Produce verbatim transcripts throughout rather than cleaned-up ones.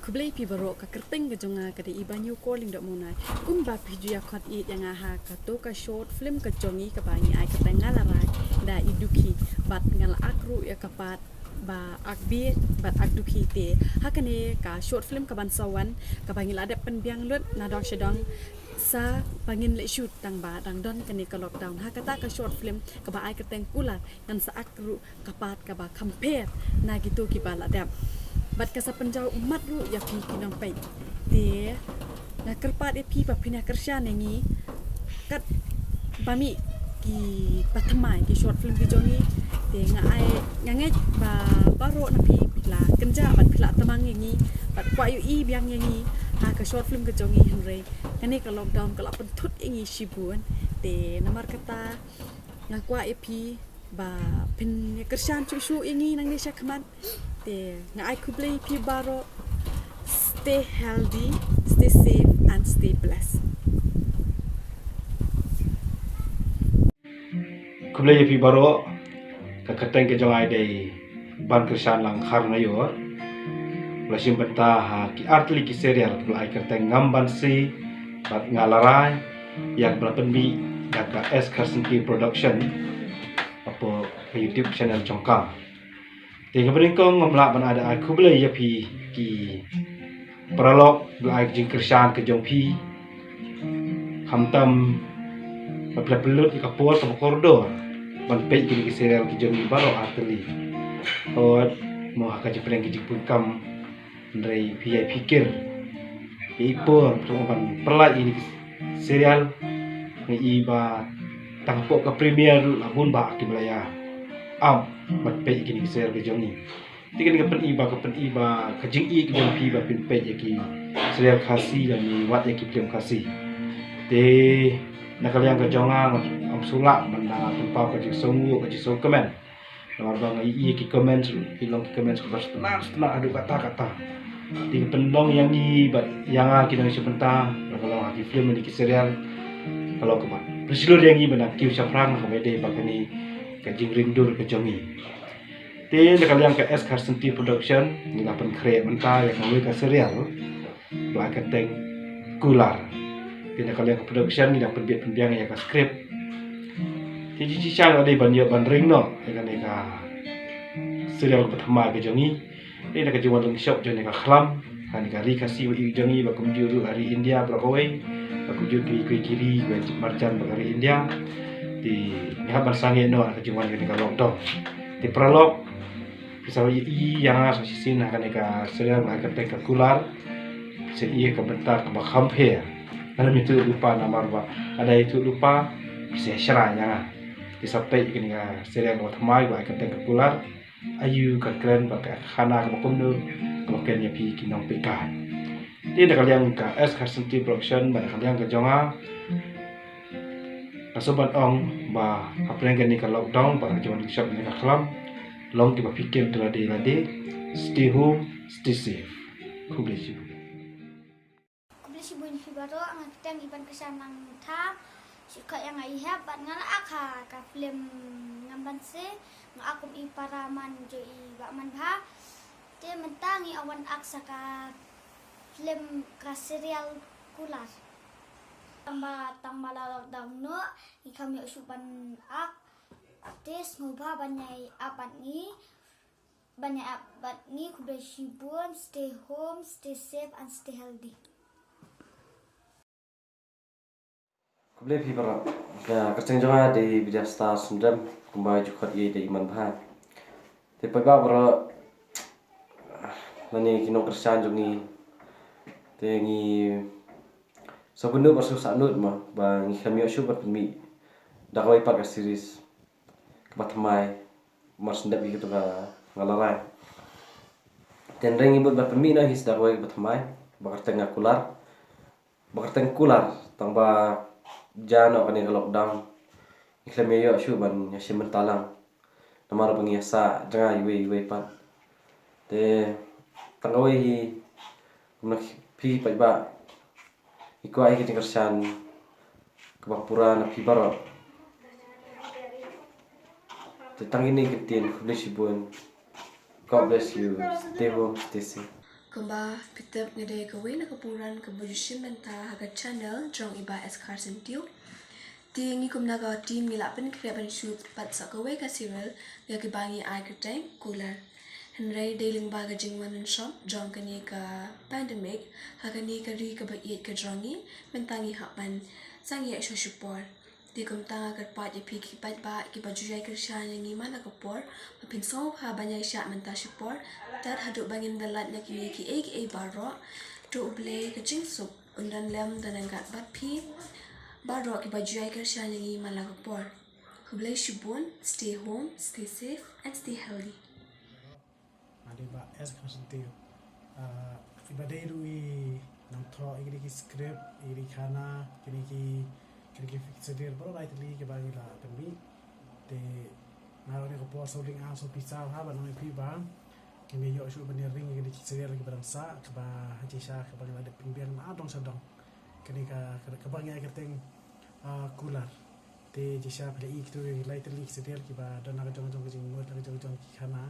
Khublei phi baroh, ka kyrteng ka jong nga ka dei i Banyu Kolin Dok Monai. Kumba phi ju ïa khot ïa nga ha kato ka short film ka jong i kaba ngi ai kyrteng Nga La Rai da i Dukhi bad nga la ak ruh ïa ka pat ba Ak Bieit bad Ak Dukhi te. Ha kane ka short film kaban sa wan kaba ngi la dep pynbiang lut na dong sha dong sa ba ngin leh shoot tang ba dang don kane ka lockdown. Ha kata ka short film kaba ai kyrteng Kular ngan sa ak ruh ka pat kaba kham pher na kito kiba la dep. Bad ka sa pynjaw ummat ruh ïa phi ki nongpeit. Te nga kyrpad ïa phi ba phin ïa kyrshan ïa ngi kat ba mih kiba thymmai ki short film ki jong ngi. Te nga ai, nga ngeit ba baroh na phi phi la kynjah bad phi la tymmen ïa ngi bad kwah ïohi biang ïa ngi ha ka short film ka jong ngi, hynrei kane ka lockdown ka la pynthut ïa ngi shibun. Te namar kata nga kwah ïa phi ba phin ïa kyrshan shuh shuh ïa ngi nangne sha khmat. Te nga ai khublei ïa phi baroh. Stay healthy, stay safe and stay blessed. Khublei ïa phi baroh. Ka kyrteng ka jong nga dei Ban Kyrshan Langkhar Nayor. Ba la shim bynta ha ki artylli ki serial, ba la ai kyrteng Ngam Ban Se bad Nga La Rai, ïa kaba la pynmih da ka S Kharsyntiew Production hapoh ka YouTube channel jong ka. Te kaba nyngkong ngam lah ban ai da ai khublei ïa phi ki paralok ba la ai ka jingkyrshan ka jong phi. Khamtam ba phi la pynlut ïa ka por kaba kordor ban peit kine ki serial ki jong ngi baroh artylli. Hooid, mo ha ka jingpynlong ka jingpynkam, hynrei phi ïa pyrkhat ïa i por phi la ban pynlait ïa kine ki serial, ngi i ba tang hapoh ka premiere ruh la bun bah kiba la ïa ap ban peit kine ki serial ki jong ngi. Te kane ka pyni ba, ka pyni ba ka jingïeit ka jong phi ba phin peit ïa ki serial Khasi lane wat ïa ki film Khasi. Te na ka liang ka jong nga ngam shu lah ban da pynpaw ka jingsngewnguh, ka jingsngewkmen. Namar ba nga ïohi ïa ki comments ruh ki long ki comments kiba sngewtynnat sngewtynnat haduh katta katta. Te ka pynlong ïa ngi bad ïa nga ki nongshim bynta, la ka long ha ki film ne ki serial, ka long kaba pynshlur ïa ngi ban da kiew shaphrang ha kaba ïadei bad kane ka jingringdur ka jong ngi. Te na ka liang ka S Kharsyntiew Production ngi la pynkhreh mynta ïa kawei ka serial ba la kyrteng Kular. Te na ka liang ka production ngi dang pynbit pynbiang ïa ka script. Te jingshisha ka dei ban ïoh ban ring noh ïa kane ka serial kaba thymmai ka jong ngi. Te na ka jingwan lyngshop jong kane ka khlam, kane ka ri Khasi ba ïeit jong ngi, ba kumjuh ruh ka ri India baroh kawei, ba kumjuh ki, ki, ki ri ba marjan bad ka ri India. Te ngi hap ban sangeh noh ha ka jingwan kane ka lockdown. Te paralok, phi sa ïohi ïa nga sa shisien ha kane ka serial ba la kyrteng ka Kular. Phi sa ïohi ka bynta kaba kham pher. Ngan ym ïathuh lypa namar ba lada ïathuh lypa phi sa shrai ïa nga. Phi sa peit kane ka serial kaba thymmai ba la kyrteng ka Kular. Aïu ka kren bad ka khana kaba kumno kaba kren ïa phi ki nongpeitkai. Te na ka liang ka S Kharsyntiew Production bad na ka liang ka jong nga, nga sngewbha ban ong ba hapdeng kane ka lockdown bad ka jingwan lyngshop kane ka khlam, long kiba pyrkhat da lade lade, stay home, stay safe. Khublei shibun. Khublei shibun ïa phi baroh, nga kyrteng i Ban Kyrshan Langkhar. Shu khot ïa nga i Hep bad nga la ak ha ka film Ngam Ban Se, nga ak kum i para man jong i Bah Manbha. Te mynta ngi wan ak sa ka film ka serial Kular. Tang ba, tang ba la lockdown noh, ngi kham ïoh shuh ban ak. Te sngewbha ban ïai ap bad ngi, ban ïai ap bad ngi, khublei shibun, stay home, stay safe and stay healthy. Khublei phi baroh. Ka kyrteng jong nga dei Bidya Star Sundem, kumba ju khot ïa i dei i Manbha. Te paidbah baroh, lane ki nongkyrshan jong ngi, te ngi sngewbha ban sngewsarong mo ba ngi kham ïoh shuh ban pynmih da kawei pat ka series kaba thymmai, mar shu dep ïa kito ka Nga La Rai. Te hynrei ngi mut ban pynmih noh hi sa da kawei kaba thymmai, ba kyrteng ka Kular. Ba kyrteng Kular, tang ba jia noh kane ka lockdown, ngi khlem ïa ïoh shuh ban ïashim bynta lang. Namar ba ngi ïa sah jngai iwei iwei pat. Te tang kawei hi, kumno phi paidbah, ngi kwah ïa ka jingkyrshan kaba pura na phi baroh. Te tang kine ki ktien, khublei shibun. God bless you. Stay home, stay safe. Kumba phi tip, nga dei kawei na ka pynran kaba ju shim bynta ha ka channel jong i Bah S Kharsyntiew. Te ngi kumna ka team ngi la pynkhreh ban shoot pat sa kawei ka serial ïa kiba ngi ai kyrteng Kular. Hynrei dei lyngba ka jingwan shop jong kane ka pandemic ha kane ka ri kaba ïeit ka jong ngi, mynta ngi hap ban sangeh shuh shuh por. Te kumta nga kyrpad ïa phi ki paidbah kiba ju ïai kyrshan ïa ngi man la ka por, ba phin sngewbha ban ïai shah mynta shi por tad haduh ba ngin da lait na kine kiei kiei baroh. To U Blei ka jingsuk un don lem don ryngkat bad phi baroh kiba ju ïai kyrshan ïa ngi man la ka por. Khublei shibun, stay home, stay safe and stay healthy. Nga dei Bah S Kharsyntiew. Ah, iba dei ruh i nongthoh ïa kine ki script, ïa kine ki khana, kine ki, kine ki serial baroh lai tylli kiba ngi la pynmih. Te nga ruh ha kane ka por sngewdei nga sngewpisa ha ban ong ïa phi ba ngim ïoh shuh ban ïa ring ïa kine ki serial kiba dang sah, kaba ha shisha kaba ngi la dep pynbiang na dong sha dong. Kane ka, ka, kaba ngi ai kyrteng, ah, Kular. Te shisha phi la i kito ki lai tylli ki serial kiba don ha ka jong jong ka jingmut, ha ka jong jong ki khana.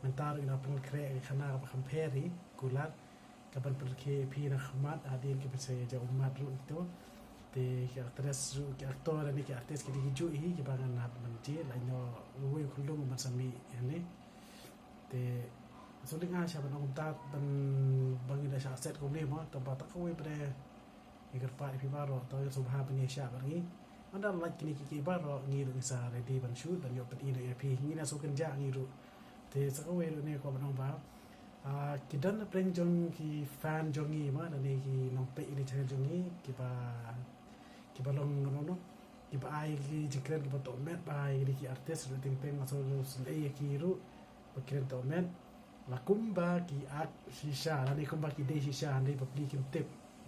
Mynta ruh ngi la pynkhreh ka khana kaba kham pher hi, Kular. Kaban pynrkhie ïa phi na khmat hadien ki pynshai ïa u mat ruh kito. Te ki actress ruh, ki actor lane ki artist ki dei ki juh hi kiba ngan hap ban jied, la ïoh uwei u khyllung ban sa mih hangne. Te sngewdei nga sha ban ong kumta ban, ba ngi da shah set kumne mo, tangba ta kawei pat de ngi kyrpad ïa phi baroh, to ïa sngewbha ban ïa shah bad ngi. Ynda lait kine kiei kiei baroh ngi ruh ngi sa ready ban shoot, ban ïoh pyni noh ïa phi. Ngi na sngewkynjah ngi ruh. Te sa kawei ruh ne kwah ban ong ba, ah, ki don na pdeng jong ki fan jong ngi mo, lane ki nongpeit ïa kane channel jong ngi, kiba, kiba long, no, no, no, kiba ai ki jingkren kiba tohmet ba ïa kine ki artist ruh teng teng nga sngewsynei ïa ki ruh ba ki kren tohmet. La kumba ki act shisha, lane kumba ki dei shisha, hynrei bapli kim tip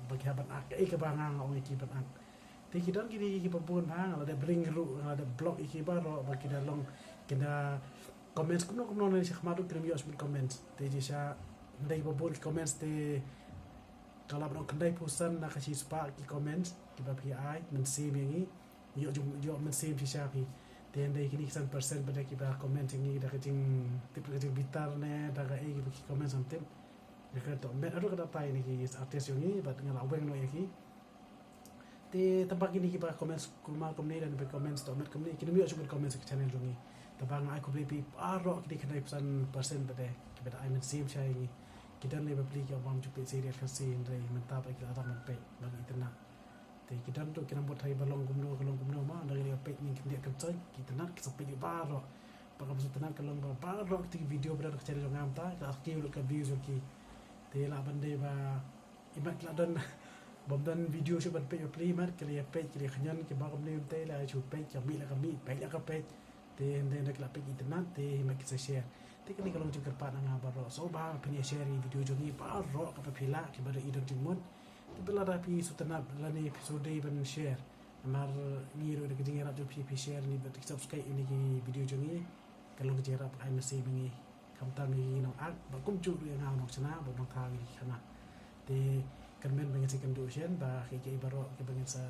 ba ki hap ban act kaei kaba nga nga ong ïa ki ban act. Te ki don kine kiba bun bha, nga la dep ring ruh, nga la dep block ïa ki baroh ba ki da long, ki da comments kumno kumno ne shakhmat ruh kim ïoh shuh ban comments. Te shisha, hynrei kiba bun ki comments te ka la ban ong khyndaiphew san na ka shispah ki comments kiba phi ai mynsiem ïa ngi. Ïoh jong, ïoh mynsiem shisha phi. Te hynrei kine ki san percent pat de kiba comment ïa ngi da ka jingtip, da ka jingbitar ne da kaei kiba ki comment sam tip. Ïa ka tohmet haduh katta ïa kine ki artist jong ngi bad nga la weng noh ïa ki. Te tangba kine kiba comments kumne kumne, lane ba comments tohmet kumne, kim ïoh shuh ban comments ha ka channel jong ngi. Tangba nga ai khublei phi baroh kine khyndaiphew san percent pat de kiba da ai mynsiem sha ïa ngi. Ki don lei bapli ki ong bym ju peit serial Khasi, hynrei mynta pat ki la ïoh ban peit bad itynnad. Te ki don ruh ki nang mut hai ba long kumno ka long kumno mo, ynda ki la peit ngi khyndiat khynsoit, ki itynnad ki sa peit baroh. Ba kaba sngewtynnad ka long ba baroh kito ki video ba don ha ka channel jong nga mynta ki la kiew lut ka views jong ki. Te lah ban dei ba imat ki la don bym don video shuh ban peit bapli, imat ki la ïa peit, ki la ïa khñiot, kiba kumne kumte la shu peit, ka mih la ka mih, peit la ka peit. Te hynrei ynda ki la peit itynnad te imat ki sa share. Te kane ka long jingkyrpad na nga baroh, sngewbha phin ïa share ïa ki video jong ngi baroh kaba phi lah, kiba dei i don jingmut. Te lada phi sngewtynnad lane phi sngewdei ban share, namar ngi ruh da ka jingïarap jong phi, phi share ne bad subscribe ïa kine ki video jong ngi, ka long ka jingïarap ai mynsiem ïa ngi. Khamtam ïa ki nong act bad kumjuh ruh ïa nga u nongshna bad u nongthaw ïa ki khana. Te kyrmen ba ngin sa ïakynduh shen ba kiei kiei baroh kiba ngin sa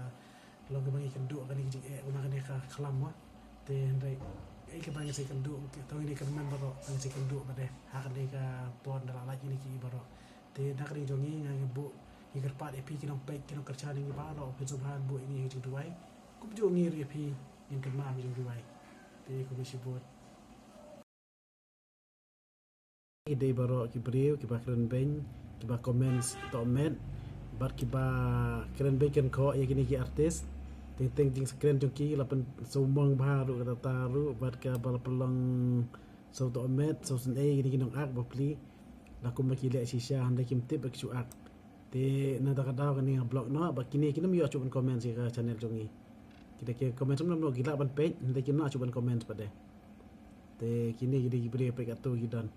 long kiba ngi kynduh kane ka jingeh, kumba kane ka khlam mo. Te hynrei kiei kiba ngin sa ïakynduh, to ngin ïakynmen baroh ba ngin sa ïakynduh pat de ha kane ka por ynda la lait kine kiei baroh. Te na ka liang jong ngi nga ngi buh, ngi kyrpad ïa phi ki nongpeit, ki nongkyrshan ïa ngi baroh, phin sngewbha buh ïa ngi ka jingduwai. Kumjuh ngi ruh ïa phi ngin kynmaw ka jingduwai. Te khublei shibun. Ki dei baroh ki briew kiba kren beiñ, kiba comments tohmet bad kiba kren beiñ kren khoh ïa kine ki artist. Teng teng jingkren jong ki la pynsngewmong bha ruh katta ruh bad kaba la pynlong sngewtohmet, sngewsynei ïa kine ki nong act bapli. La kumba ki leh shisha hynrei kim tip ba ki shu act. Te na kata ka daw kane nga block noh bad kine kin ym ïoh shuh ban comments ïa ka channel jong ngi. Ki da ki comments mynno mynno ki lah ban peit, hynrei kim lah shuh ban comments pat de. Te kine ki dei ki briew peit katto ki don.